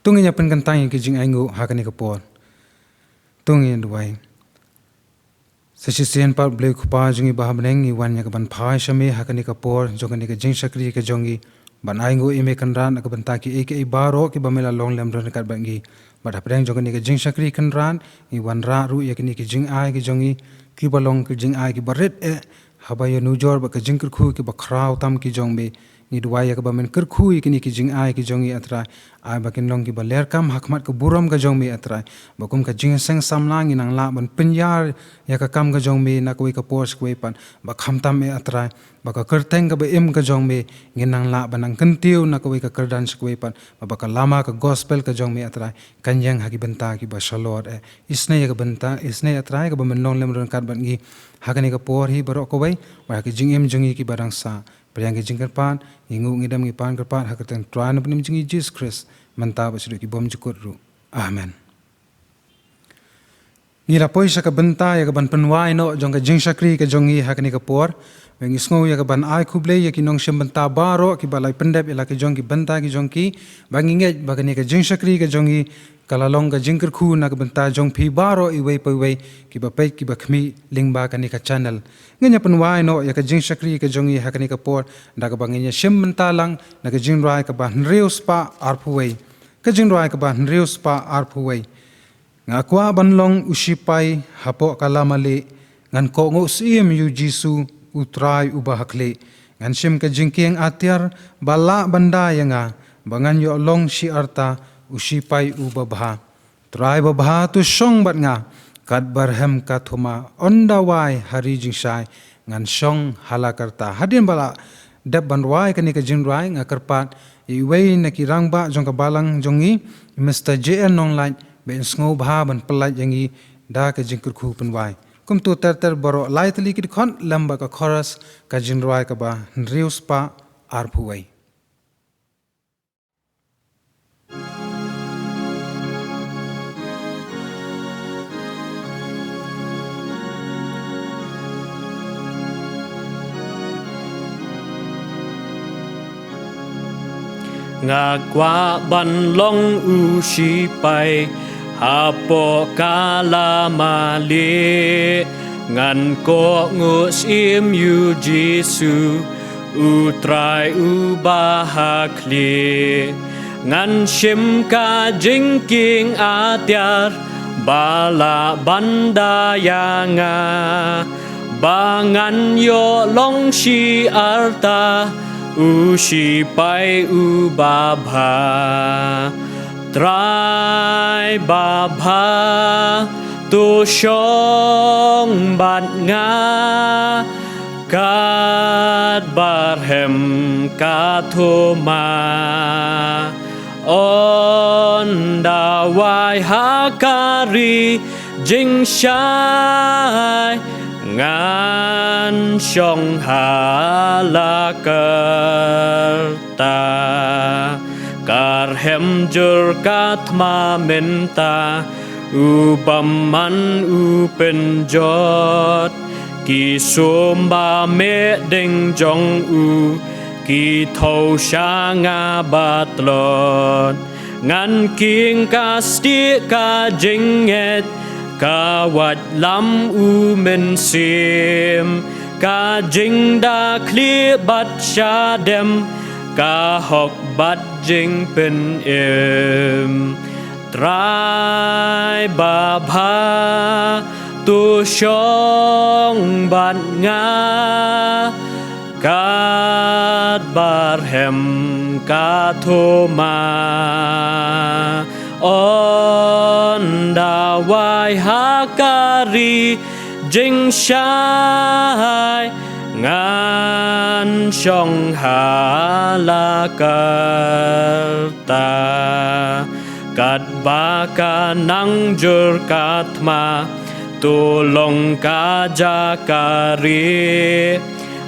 To ngin ïa pynkyntang ïa ki jingainguh ha kane ka por. To ngin duwai. Sa shisien pat Blei Kpa jong ngi ba ha bneng, ngi wan ïa ka ban phai sha me ha kane ka por jong kane ka jingshakri ka jong ngi, ban ainguh ïa me Kynrad na ka bynta kiei kiei baroh kiba me la long lem ryngkat bad ngi. Bad hapdeng jong kane ka jingshakri Kynrad, ngi wanrah ruh ïa kine ki jingai ki jong ngi, kiba long ki jingai kiba rit eh haba ïanujor bad ka jingkyrkhu kiba khraw tam ki jong me. Ngi duwai ïa kaba men kyrkhu ïa kine ki jingai ki jong ngi, A Trai. Ai ba kin long kiba lyrkam ha khmat ka burom ka jong me, A Trai. Ba kum ka jingseng samla ngin nang lah ban pynïar ïa ka kam ka jong me na kawei ka por sha kawei pat. Ba khamtam, eh, A Trai, ba ka kyrteng kaba im ka jong me ngin nang lah ban nang kyntiew na kawei ka kyrdan sha kawei pat. Ba, ba ka lama ka gospel ka jong me, A Trai, kan ïeng ha ki bynta kiba shalor, eh. Isynei ïa ka bynta, isynei, A Trai, kaba men long lem ryngkat bad ngi ha kane ka por hi baroh kawei, bad ha ka jingim jong ngi kiba dang sah. Pdiang ka jingkyrpad, ngi nguh ngi dem ngi pan kyrpad ha ka kyrteng Trai na bynta jong ngi Jisu Khrist, mynta bad shaduh ki bymjukut ruh. Amen. Ngi la poi sha ka bynta ïa ka ban pynwai noh jong ka jingshakri ka jong ngi ha kane ka por. Ba ngi sngew ïa ka ban ai khublei ïa ki nongshim bynta baroh kiba la pyndep ïa la ki jong ki bynta ki jong ki. Ba ngi ngeit ba kane ka jingshakri ka jong ngi ka la long ka jingkyrkhu na ka bynta jong phi baroh iwei pa iwei kiba peit kiba khmih lyngba kane ka channel. Ngin ïa pynwai noh ïa ka jingshakri ka jong ngi ha kane ka por, da kaba ngin ïa shim bynta lang na ka jingrwai kaba hynriew spah arphew wei. Ka jingrwai kaba hynriew spah arphew wei. Nga kwah ban long u shipai hapoh ka lama lieh, ngan kohnguh syiem ïa u Jisu, U Trai uba ha khlieh. Ngan shim ka jingkieng atiar ba lah ban da ïa nga, ba ngan ïoh long shi arta u shipai uba bha. Trai babha, to shong bad nga, katba rhem ka thma, ynda wai ha ri jingshai, ngan shong ha la ka rta. Hadien ba la dep ban rwai kane ka jingrwai, nga kyrpad ïa iwei na ki rangbah jong ka balang jong ngi, Mister J N Nonglait, ba in sngewbha ban pyllait ïa ngi da ka jingkyrkhu pynwai. Kumto ter ter baroh lai tylli ki dkhot lem bad ka chorus ka jingrwai kaba hynriew spah arphew wei. Nga kwah ban long u shipai hapoh ka lama lieh, ngan kohnguh syiem ïa u Jisu, U Trai uba ha khlieh. Ngan shim ka jingkieng atiar ba lah ban da ïa nga, ba ngan ïoh long shi arta u shipai uba bha. Trai babha, to shong bad nga, katba rhem ka thma. Ynda wai ha ka ri jingshai, ngan shong ha la ka rta. Ka rhem jur ka thma mynta, u bymman u pynjot. Ki sum ba mih ding jong u, ki thew sha nga ba tlot. Ngan kieng ka stieh ka jingngeit, ka waitlam u mynsiem, ka jingda khlieh bad shadem, ka hok bad jingpynim. Trai babha, to shong bad nga, katba rhem ka thma. Ynda wa Ai ha ka ri jingshai, ngan shong ha la ka rta. Katba ka nang jur ka thma, to long ka jaka ri.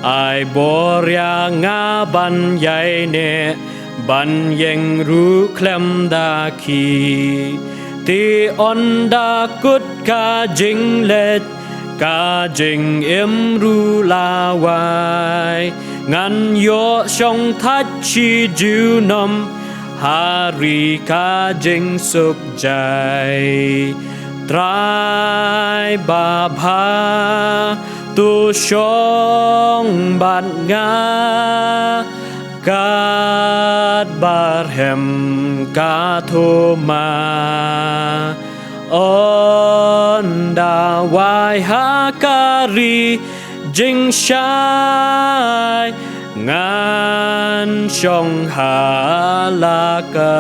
Ai bor ïa nga ban ïai neh, ban ïeng ruh khlem da khih. Te ynda kut ka jingleit, ka jingim ruh la wai, ngan ïoh shong thait shi junom ha ri ka jingsuk jai. Trai babha, to shong bad nga, katba rhem ka thma. Ynda wai ha ka ri jingshai, ngan shong ha la ka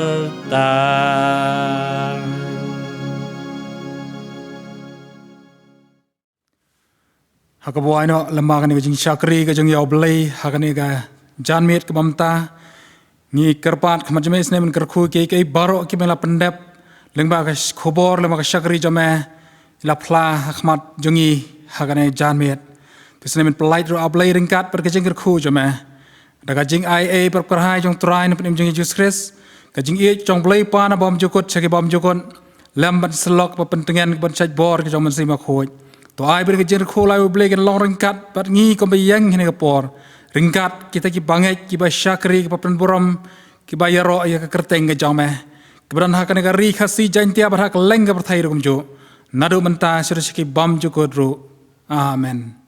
rta. Ha kaba wai noh, lem bad kane ka jingshakri ka jong ïa U Blei ha kane ka janmiet kaba mynta, ngi kyrpad khmat jong me, sngewbha men kyrkhu ïa kiei kiei baroh kiba la pyndep lyngba ka khubor, lyngba ka shakri jong me, la phla ha khmat jong ngi ha kane ka janmiet. Te sngewbha men pyllait ruh, A Blei, ryngkat bad ka jingkyrkhu jong me, da ka jingai ei bad kyrhai jong U Trai ne U Mynsiem jong ngi Jisu Khrist, ka jingïeit jong U Blei Kpa na bymjukut sha ki bymjukut, lem bad syllok ba pyntngen ban shait bor ka jong U Mynsiem Bakhuid. To ai ba ka jingkyrkhu, A Blei, kan long ryngkat bad ngi kumba ïeng ha kane ka por, ryngkat kita ki bangeit, kiba shakri, kiba pynburom, kiba ïaroh ïa ka kyrteng ka jong me, kiba don ha kane ka ri Khasi Jaiñtia bad ha kylleng ka pyrthei ruh kumjuh, naduh mynta shaduh sha ki bymjukut ruh. Amen.